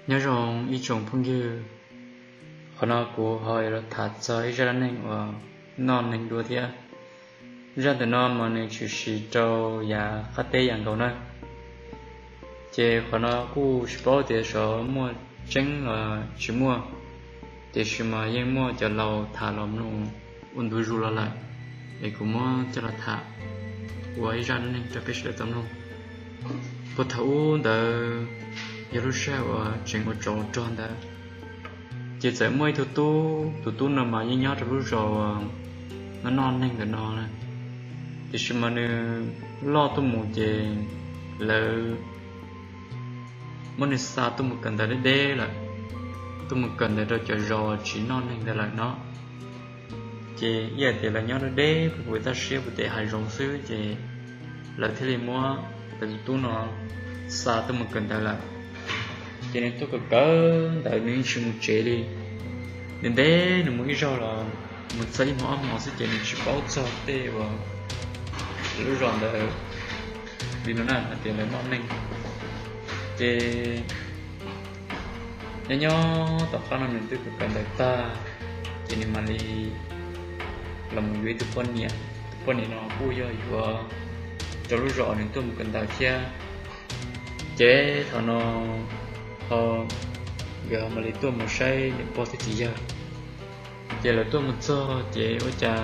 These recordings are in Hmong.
Nyob zoo ib tsoom phooj ywg, qhov no kuv ho yuav los tham txog ib zaj dab neeg uas noj neeg dua thiab. Zaj ntawm no mas nws tshwm sim rau yav qab teb yam nkaus na. Ces qhov no kuj tsis paub tias xyov muaj tseeb los tsis muaj, tiam sis mas yeej muaj cov laus tham los mloog ua ntu zus los lawm, es kuv muab coj los tham ua ib zaj dab neeg rau peb sawv daws tau mloog. Puag thaum ub ntawd yog lub sij hawm uas tseem ua tsov rog ntawd, ces txawm muaj ib tug tub, tus tub no mas yeej nyob rau lub zos uas noj noj neeg ntawm no na, tiam sis mas nws loj tuaj mus ces lawv muab nws xa tuaj mus kawm ntawv deb deb lawm, tuaj mus kawm ntawv rau cov zos tsis noj neeg ntawd lawm no. Ces ib yam tias lawv nyob deb deb puag pem toj siab puag tim hav zoov xwb, ces lawv thiaj li muab tus tub no xa tuaj mus kawm ntawv lawm. Ces nws tuaj kawm kawm ntawv nws yeej tsis mus tsev li. Nws ntev nws mus ib zaug los mus txog ib hmo ob hmo xwb ces nws tsis paub txog tej uas lub zos ntawd li no na, hais tias lawv noj neeg. Ces nyob nyob tom qab no nws twb kawm kawm ntawv tag, ces nws mam li los mus yuav ib tug poj niam. Tus poj niam no kuj yog yuav rau lub zos nws tuaj mus kawm ntawv thiab. Ces thaum no ho nkawd ho mam li tuaj mus saib niam pog thiab txiv yawg. Ces lawv tuaj mus txog ces ua cas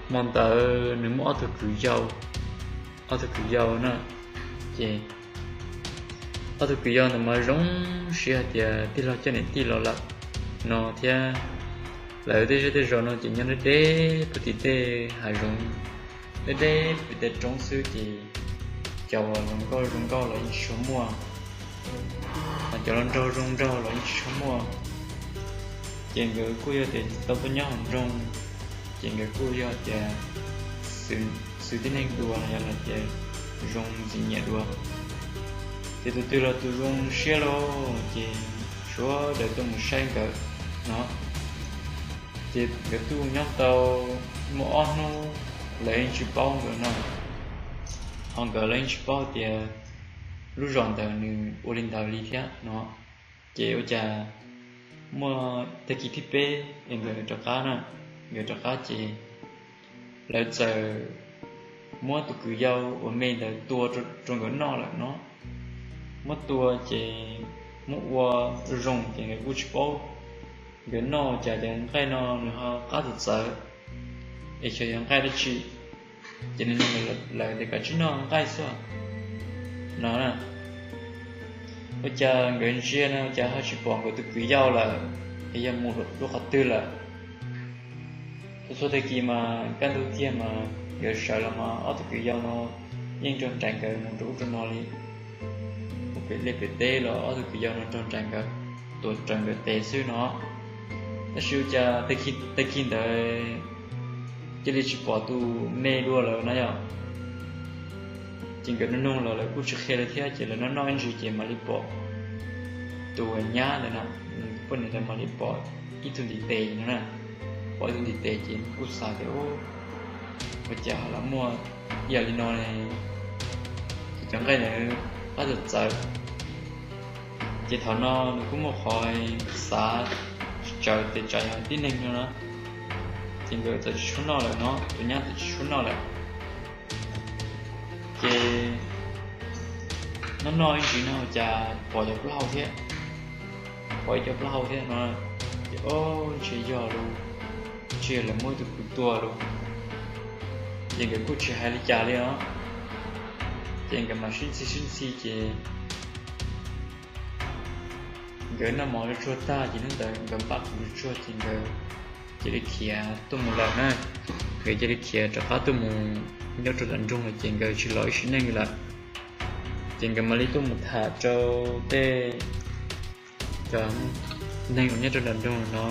hmo ntawd nws muaj ob tug kwv yau, ob tug kwv yau na. Ces ob tug kwv yau ntawd mas zoo siab hais tias tij laug coj niam tij los lawm no thiab. Lawv tej zej tej zos no ces nyob deb deb puag tim tej hav zoov, deb deb puag tim tej roob xwb ces cov uas zoo nkauj zoo nkauj los yeej tsis tshua muaj, ho cov los nraug zoo nraug los yeej tsis tshua muaj. Ces nkawd kuj yog tias tau tuaj nyob hauv nroog, ces nkawd kuj yog tias xwv tib neeg dua los yog hais tias zoo ntxim nyiam dua. Ces tus twg los tus zoo siab lauj, ces sawv daws tuaj mus saib nkawd no. Ces nkawd tuaj nyob tau muaj ob hnub, lawv yeej tsis paub nkawd no, ho nkawd los yeej tsis paub tias lub zos ntawd nws ua li ntawd li thiab no. Ces ua cas muaj tag kis thib peb es nkawd rov qab na, nkawd rov qab ces lawv txawm muab tus kwv yau uas me ntawd tua rau nkawd noj lawm no. Muab tua ces muab ua zoo ces nkawd kuj tsis paub, nkawd noj cas cov nqaij no nws ho qab txawv txawv, es xyov yog nqaij dab tsi. Ces nws nug lawv tias kom tsis noj nqaij xwb no na. Ua cas nkawd ntsia no cas ho tsis pom nkawd tus kwv yau lawm, es yog mus rau qhov twg lawm. Txhua txhua tag kis mas kaj ntug tiag mas nkawd sawv los mas ob tug kwv yau no yeej raug nraim nkawd mus rau ub rau no li. Ua pem liaj pem teb los ob tug kwv yau no raug nraim nkawd, tuav rawv nkawd tes xwb no. Tab sis ua cas tag kis ntawd cia li tsis pom tus me dua lawm na yom. Ces nkawd nug nug los lawv kuj tsis qhia li thiab, ces lawv noj noj ib ntsis ces mam li pom tus nyab ntawd no, poj niam ntawd mam li pom ib tug ntiv tes no na. Pom ib tug ntiv tes ces kuj xav tias ua cas los muaj ib yam li no, ces cov nqaij ntawd qab txawv txawv. Ces thaum no nws kuj muaj qhov xav tsawv tias tsam yog tib neeg no na, ces nkawd txawm tsis tshua noj lawm no, tus nyab txawm tsis tshua noj lawm. Ces noj noj ib ntsis no ua cas pom cov plaub hau thiab, pom ib co plaub hau thiab no, ces o, ntshe yog lawm, ntshe yog lawv muab tus kwv tua lawm. Ces nkawd kuj tsis hais li cas li os, ces nkawd mam sib ntxhi sib ntxhi ces nkawd noj mov tsuag tsuag tag ces hnub ntawd nkawd npaj khoom tsuag tsuag ces nkawd cia li khiav tuaj mus lawm na. Nkawd cia li khiav rov qab tuaj mus nyob rau nram nroog lawm ces nkawd tsis los ib sim neej lawm. Ces nkawd mam li tuaj mus tham rau tej cov neeg uas nyob rau nram nroog no,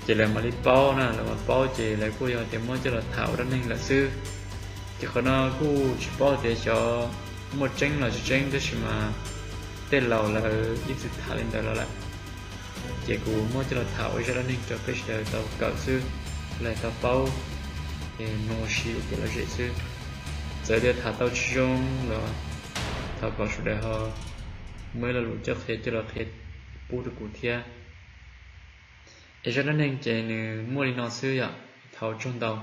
ces lawv mam li paub na, lawv mam paub ces lawv kuj yog tias muab coj los tham ua dab neeg lawm xwb. Ces qhov no kuj tsis paub tias xyov muaj tseeb los tsis tseeb, tab sis mas tej laus lawv ib txwm tham li ntawd los lawm. Ces kuv muab coj los tham ua zaj dab neeg rau peb sawv daws tau kawm xwb, lawv tau paub, es mloog ua si ua kev lom zem xwb. Txawm tias tham tau tsis zoo los Thov kom sawv daws ho muaj ib lo lus coj qhia coj los qhia pub rau kuv thiab. Es zaj dab neeg ces nws muaj li no xwb yom, thov ua tsaug ntau.